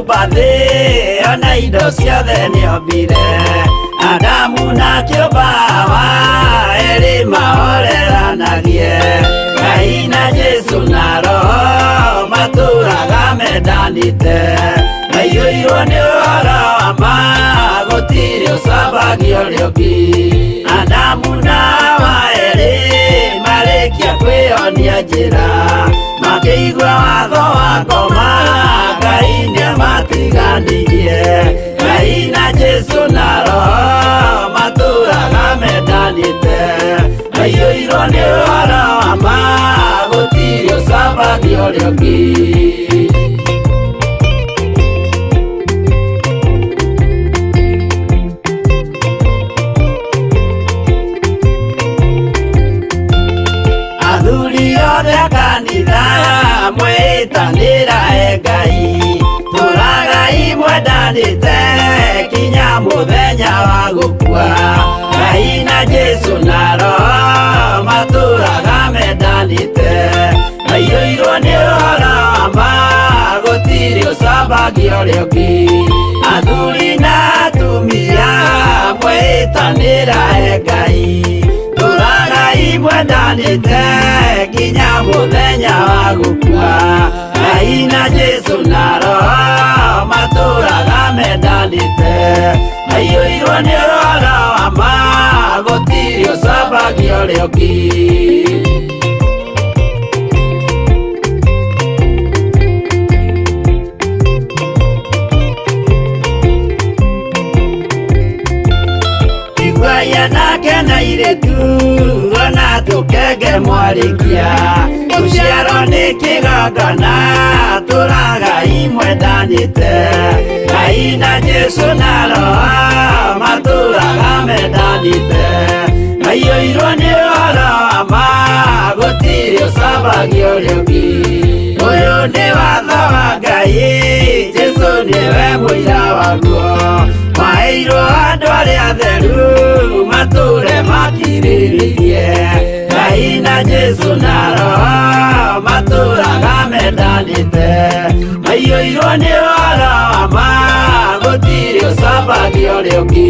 kũmba thĩ ona indo ciothe nĩombire Adamu na kĩũmba Hawa erĩ mahoreranagie Ngai na Jesu na Roho matũraga mendanĩte maiyũirwo nĩ ũhoro wa ma gũtirĩ ũcambagia ũrĩa ũngĩ Adamu na Hawa erĩ marĩkia kwĩyonia njĩra makĩigua watho wa ngoma Ngai nĩamatiganirie Ngai na Jesu na Roho matũraga mendanĩte maiyũirwo nĩ ũhoro wa ma gũtirĩ ũcambagia ũrĩa ũngĩ. Athuri othe a kanitha mwĩtanĩra e Ngai tũragai mwendanĩte kinya mũthenya wa gũkua Ngai na Jesu na Roho matũraga mendanĩte maiyũirwo nĩ ũhoro wa ma gũtirĩ ũcambagia ũrĩa ũngĩ athuri na atumia mwĩtanĩra e Ngai tũragai mwendanĩte nginya mũthenya wa gũkua Ngai na Jesu na Roho matũraga mendanĩte maiyũirwo nĩ ũhoro wa ma gũtirĩ ũcambagia ũrĩa ũngĩ. Iguai anake na airĩtu ona tũkenge mwarĩkia gũciarwo nĩ kĩgongona tũragai mwendanĩte Ngai na Jesu na Roho matũraga mendanĩte maiyũirwo nĩ ũhoro wa ma gũtirĩ ũcambagia ũrĩa ũngĩ ũyũ nĩ watho wa Ngai Jesu nĩwe mũira waguo maheirwo andũ arĩa atheru matũre makirĩrĩirie Ngai na Jesu na Roho matũraga mendanĩte maiyũirwo nĩ ũhoro wa ma gũtirĩ ũcambagia ũrĩa ũngĩ.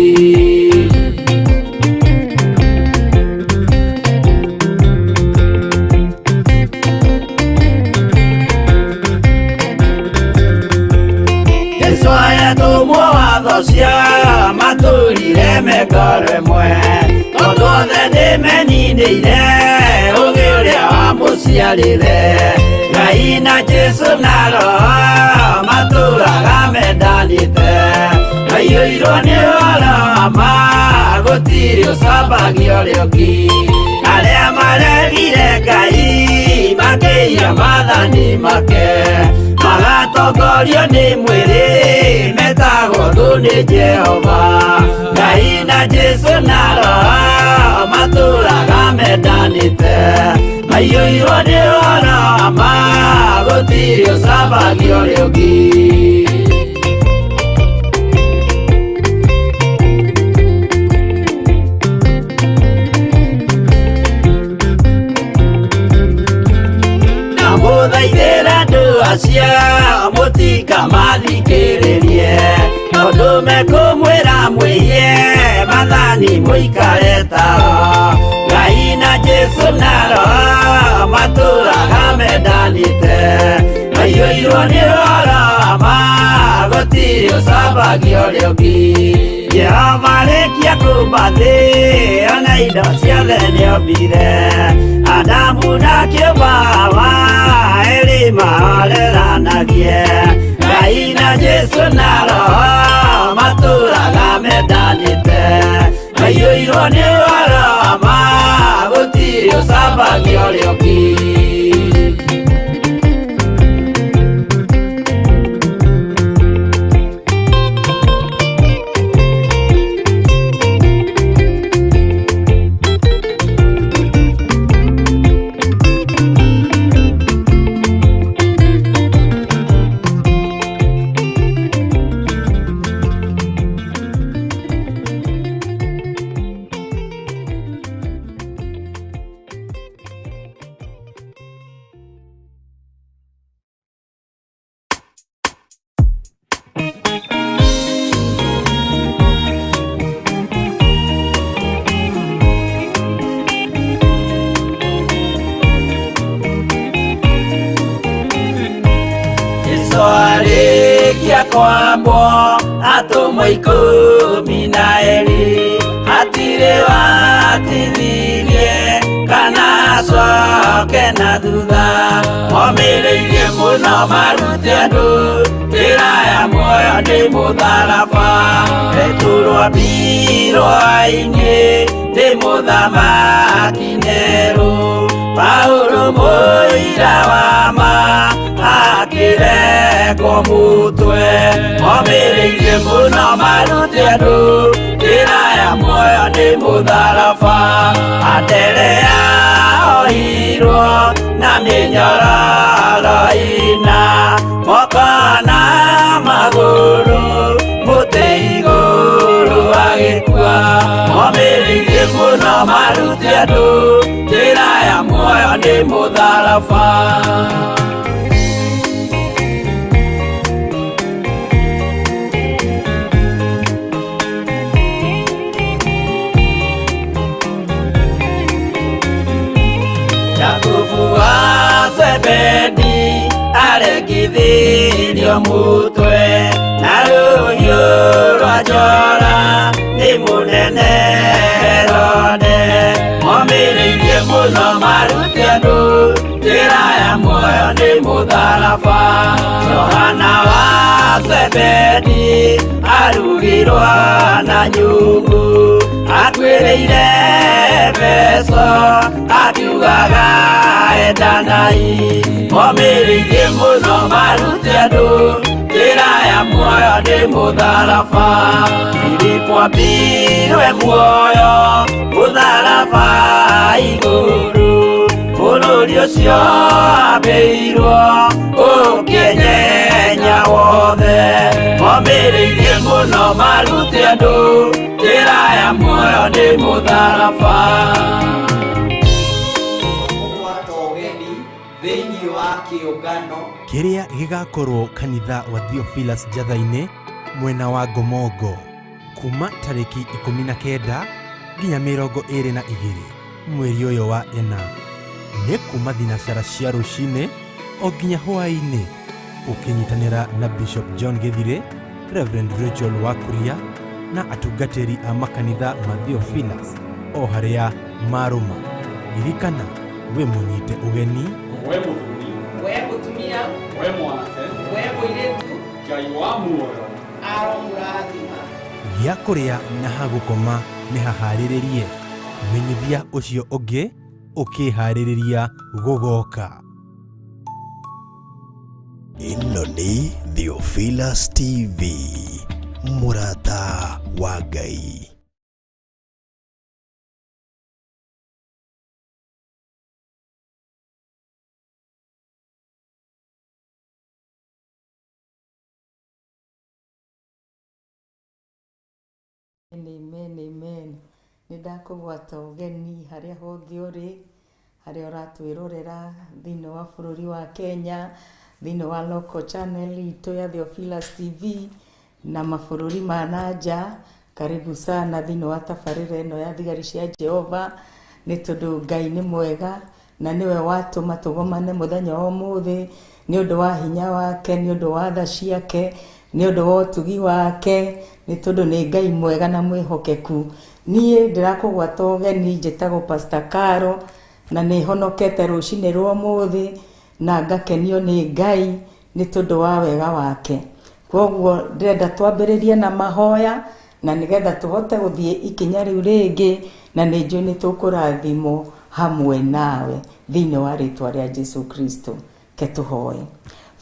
Jesu ayatũmwo watho cia matũrire mengoro ĩmwe tondũ othe nĩmeninĩire ũgĩ ũrĩa wamũciarire Ngai na Jesu na Roho matũraga mendanĩte maiyũirwo nĩ ũhoro wa ma gũtirĩ ũcambagia ũrĩa ũngĩ arĩa maregire Ngai makĩiya maathani make magatongorio nĩ mwĩrĩ metagwo thũ nĩ Jehova Ngai na Jesu na Roho matũraga mendanĩte maiyũirwo nĩ ũhoro wa ma gũtirĩ ũcambagia ũrĩa ũngĩ. Ndamũthaithĩra andũ acio mũtikamathikĩrĩrie tondũ mekũmwĩra mwĩhie maathani mũikare tao Ngai na Jesu na Roho matũraga mendanĩte maiyũirwo nĩ ũhoro wa ma gũtirĩ ũcambagia ũrĩa ũngĩ Jehova arĩkia kũmba thĩ ona indo ciothe nĩombire Adamu na kĩũmba Hawa erĩ mahoreranagie Ngai na Jesu na Roho matũraga mendanĩte maiyũirwo nĩ ũhoro wa ma gũtirĩ ũcambagia ũrĩa ũngĩ. Akĩbambwo atũmwo 12 hatirĩ watithirie kana acoke na thutha. Momĩrĩirie mũno marute andũ njĩra ya muoyo nĩ mũtharaba. Petero ambirwo ainĩ nĩ mũthamaki Nero. Paulo mũira wa ma akĩrekwo mũtwe. Momĩrĩirie mũno marute andũ njĩra ya muoyo nĩ mũtharaba. Anderea ohirwo na mĩnyororo ĩna moko na magũrũ mũtĩ igũrũ agĩkua. Momĩrĩirie mũno marute andũ njĩra ya muoyo nĩ mũtharaba. Jakubu wa Zebedi aregithirio mutwe na rũhiũ rwa njora nĩ mũnene Herode. Momĩrĩirie mũno marute andũ njĩra ya muoyo nĩ mũtharaba. Johana wa Zebedi arugirwo na nyũngũ akuĩrĩire Efeso akiugaga endanai. Momĩrĩirie mũno marute andũ njĩra ya muoyo nĩ mũtharaba. Filipo ambirwe muoyo mũtharaba igũrũ bũrũri ũcio ambĩirwo ũkĩnyenya wothe. Momĩrĩirie mũno marute andũ njĩra ya muoyo nĩ mũtharaba. Kũgwata ũgeni thĩinĩ wa kĩũngano kĩrĩa gĩgakorwo kanitha wa Theophilus Njatha-inĩ mwena wa Ngomongo kuma tarĩki 19 nginya 22 mweri ũyũ wa ĩna. Nĩ kuma thinacara cia rũcinĩ o nginya hwaĩ-inĩ ũkĩnyitanĩra na Bishop John Gĩthirĩ, Reverend Rachel Wakuria na atungatĩri a makanitha ma Theophilus o harĩa marũma. Ririkana wĩ mũnyite ũgeni, we mũthuri, we mũtumia, we mwanake, we mũirĩtu, Ngai wa muoyo aromũrathima. Gĩa kũrĩa na ha gũkoma nĩ haharĩrĩrie. Menyithia ũcio ũngĩ ũkĩharĩrĩria gũgoka. Ĩno nĩ Theophilus TV, mũrata wa Ngai. Amen, amen. Nĩ ndakũgwata ũgeni harĩa hothe ũrĩ, harĩa ũratwĩrorera thĩinĩ wa bũrũri wa Kenya, thĩinĩ wa local channel itũ ya Theophilus TV na mabũrũri ma na nja. Karibu sana thĩinĩ wa tabarĩra ĩno ya thigari cia Jehova, nĩ tondũ Ngai nĩ mwega na nĩwe watũma tũgomane mũthenya wa ũmũthĩ nĩ ũndũ wa hinya wake, nĩ ũndũ wa tha ciake, nĩ ũndũ wa ũtugi wake, nĩ tondũ nĩ Ngai mwega na mwĩhokeku. Niĩ ndĩrakũgwata ũgeni, njĩtagwo Pastor Caro na nĩ honokete rũcinĩ rwa ũmũthĩ na ngakenio nĩ Ngai nĩ tondũ wa wega wake. Kwoguo ndĩrenda twambĩrĩrie na mahoya na nĩgetha tũhote gũthiĩ ikinya rĩu rĩngĩ, na nĩ njũĩ nĩ tũkũrathimwo hamwe nawe thĩinĩ wa rĩtwa rĩa Jesu Kristo. Ke tũhoe.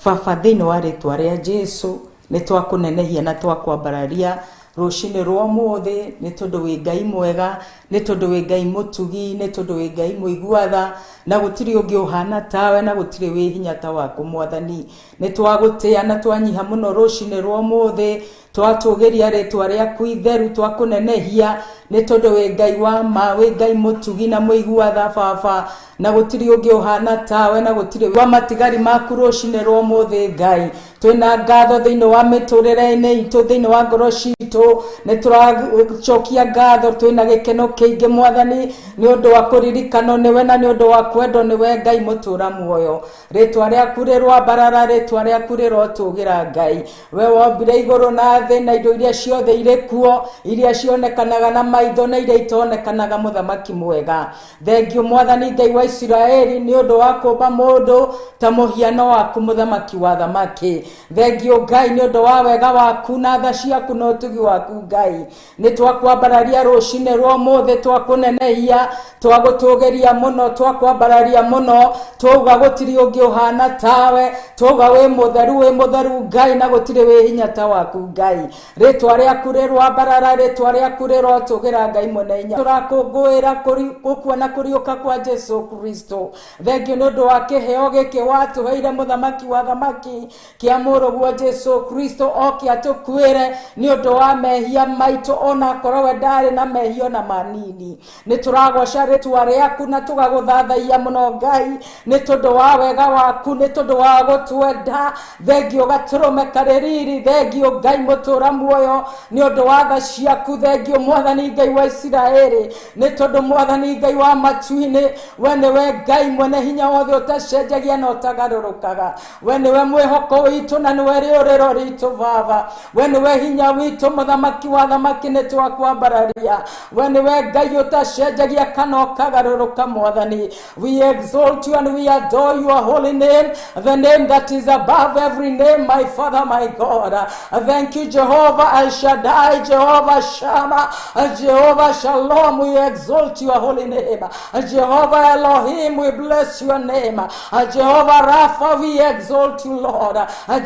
Baba, thĩinĩ wa rĩtwa rĩa Jesu nĩ twakũnenehia na twakwambararia rũcinĩ rwa ũmũthĩ, nĩ tondũ wĩ Ngai mwega, nĩ tondũ wĩ Ngai mũtugi, nĩ tondũ wĩ Ngai mũigua tha, na gũtirĩ ũngĩ ũhana tawe, na gũtirĩ wĩ hinya ta waku Mwathani. Nĩ twagũtĩa na twanyiha mũno rũcinĩ rwa ũmũthĩ, Twatũgĩria rĩtwa rĩaku itheru, twakũnenehia nĩ tondũ wĩ Ngai wa ma, wĩ Ngai mũtugi na mũigua tha baba, na gũtirĩ ũngĩ ũhana tawe, na gũtirĩ wa matigari maku rũcinĩ rwa ũmũthĩ Ngai. Twĩna ngatho thĩinĩ wa mĩtũrĩre-inĩ itũ, thĩinĩ wa ngoro citũ, nĩ tũracokia ngatho, twĩna gĩkeno kĩingĩ Mwathani nĩ ũndũ wa kũririkanwo nĩwe na nĩ ũndũ wa kwendwo nĩwe Ngai mũtũra muoyo. Rĩtwa rĩaku rĩroambarara, rĩtwa rĩaku rĩrotũgĩra Ngai. We wombire igũrũ na thĩ na indo iria ciothe irĩ kuo, iria cionekanaga na maitho na iria itonekanaga, mũthamaki mwega. Thengiũ Mwathani Ngai wa Isiraeli nĩ ũndũ wa kũmba mũndũ ta mũhiano waku, mũthamaki wa thamaki. Thengiũ Ngai nĩ ũndũ wa wega waku na tha ciaku na ũtugi waku Ngai. Nĩ twakwambararia rũcinĩ rwa ũmũthĩ, twakũnenehia, twagũtũgĩria mũno, twakwambararia mũno, twauga gũtirĩ ũngĩ ũhana tawe, twauga wĩ mũtheru Ngai, na gũtirĩ wĩ hinya ta waku Ngai. Rĩtwa rĩaku rĩroambarara, rĩtwa rĩaku rĩrotũgĩra Ngai mwene hinya. Tũrakũngũĩra gũkua na kũriũka kwa Jesu Kristo. Thengiũ nĩ ũndũ wa kĩheo gĩkĩ watũheire, mũthamaki wa thamaki, kĩa mũrũguo Jesu Kristo oke atũkuĩre nĩ ũndũ wa mehia maitũ, ona akorwo we ndarĩ na mehia ona manini. Nĩ tũragoca rĩtwa rĩaku na tũgagũthathaiya mũno Ngai nĩ tondũ wa wega waku, nĩ tondũ wa gũtwenda. Thengiũ gatũrũme karĩ riri, thengiũ Ngai mũtũra muoyo nĩ ũndũ wa tha ciaku. Thengiũ Mwathani Ngai wa Isiraeli nĩ tondũ Mwathani Ngai wa matu-inĩ, we nĩwe Ngai mwene hinya wothe ũtacenjagia na ũtagarũrũkaga. We nĩwe mwĩhoko witũ na nĩwe rĩũrĩro ritũ Baba. We nĩwe hinya witũ, mũthamaki wa thamaki, nĩ twakwambararia. We nĩwe Ngai ũtacenjagia kana ũkagarũrũka Mwathani. We exalt you and we adore your holy name, the name that is above every name, my Father, my God. Thank you, Jehovah El Shaddai, Jehovah Shammah, Jehovah Shalom. We exalt your holy name. Jehovah Elohim, we bless your name. Jehovah Rapha, we exalt you, Lord.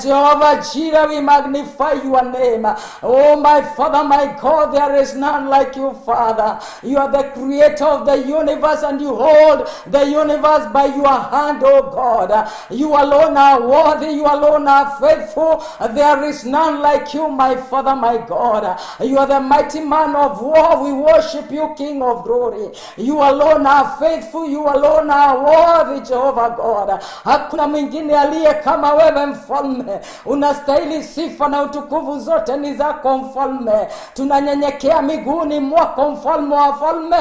Jehovah Jireh, we magnify your name. Oh, my Father, my God, there is none like you, Father. You are the creator of the universe and you hold the universe by your hand, oh God. You alone are worthy, you alone are faithful. There is none like you, my Father, my God. You are the mighty man of war. We worship you, King of glory. You alone are faithful, you alone are worthy, Jehovah God. Hakuna mwingine aliye kama wewe mfalme. Unastahili sifa na utukufu, zote ni zako mfalme. Tunanyenyekea miguuni mwako mfalme wa falme,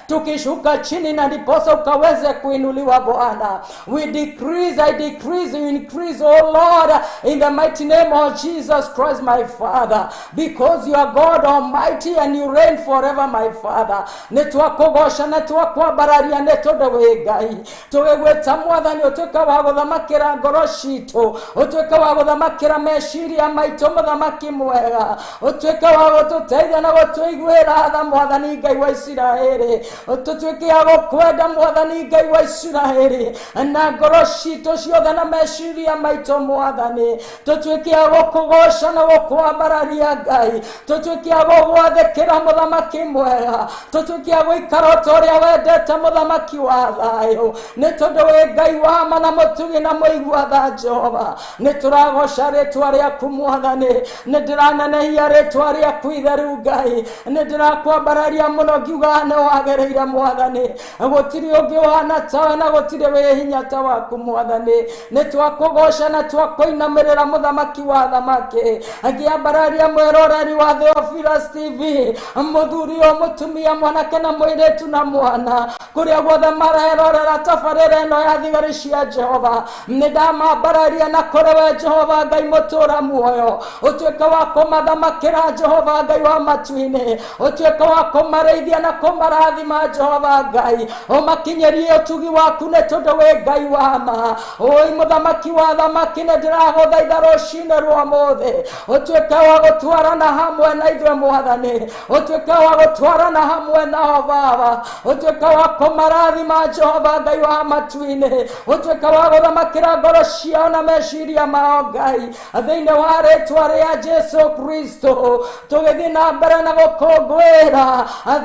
tukishuka chini na ndiposa ukaweze kuinuliwa Bwana. We decrease, I decrease, you increase, oh Lord, in the mighty name of Jesus Christ, my Father, because you are God Almighty and you reign forever, my Father. Nĩ twakũgoca na twakwambararia nĩ tondũ wĩ Ngai. Tũgĩgwĩta Mwathani ũtuĩke wa gũthamakĩra ngoro citũ, ũtuĩke wa gũthamakĩra meciria maitũ, mũthamaki mwega, ũtuĩke wa gũtũteithia na gũtũiguĩra tha Mwathani Ngai wa Isiraeli. Ũtũtuĩke a gũkwenda Mwathani Ngai wa Isiraeli na ngoro citũ ciothe na meciria maitũ Mwathani. Tũtuĩke a gũkũgoca na gũkwambararia Ngai, tũtuĩke a gũgwathĩkĩra mũthamaki mwega, tũtuĩke a gũikara ta ũrĩa wendete mũthamaki wa thayũ, nĩ tondũ wĩ Ngai wa ma na mũtugi na mũigua tha Jehova. Nĩ tũragoca rĩtwa rĩaku Mwathani, nĩ ndĩranenehia rĩtwa rĩaku itheru Ngai, nĩ ndĩrakwambararia mũno ngiuga nĩ wagĩrĩire Mwathani. Gũtirĩ ũngĩ ũhana tawe na gũtirĩ wĩ hinya ta waku Mwathani. Nĩ twakũgoca na twakũinamĩrĩra mũthamaki wa thamaki. Ngĩambararia mwĩroreri wa Theophilus TV, mũthuri o mũtumia, mwanake na mũirĩtu na mwana, kũrĩa guothe marerorera tabarĩra ĩno ya thigari cia Jehova, nĩ ndamambararia na kũrĩ we Jehova Ngai mũtũra muoyo, ũtuĩke wa kũmathamakĩra Jehova Ngai wa matu-inĩ, ũtuĩke wa kũmarĩithia na kũmarathima Jehova Ngai, ũmakinyĩrie ũtugi waku nĩ tondũ wĩ Ngai wa ma. Oi mũthamaki wa thamaki, nĩ ndĩragũthaitha rũcinĩ rwa ũmũthĩ, ũtuĩke wa gũtwarana hamwe na ithuĩ Mwathani, ũtuĩke wa gũtwarana hamwe nao Baba, ũtuĩke wa kũmarathima Jehova Ngai wa matu-inĩ, ũtuĩke wa gũthamakĩra ngoro ciao na meciria mao Ngai, thĩinĩ wa rĩtwa rĩa Jesu Kristo. Tũgĩthiĩ na mbere na gũkũngũĩra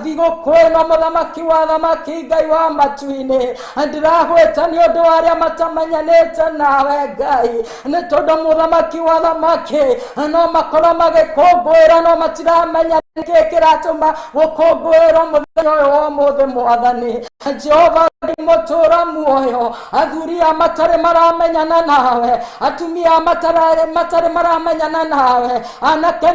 thigũkũ ĩno mũthamaki wa thamaki Ngai wa matu-inĩ, ndĩragwĩta nĩ ũndũ wa arĩa matamenyanĩte nawe Ngai, nĩ tondũ mũthamaki wa thamaki no makorwo makorwo magĩkũngũĩra no matiramenya nĩkĩ kĩratũma gũkũngũĩrwo mũthenya ũyũ wa ũmũthĩ mwathani. Jehova mũtũra muoyo, athuri a matarĩ maramenyana nawe, atumia matarĩ maramenyana nawe, anake na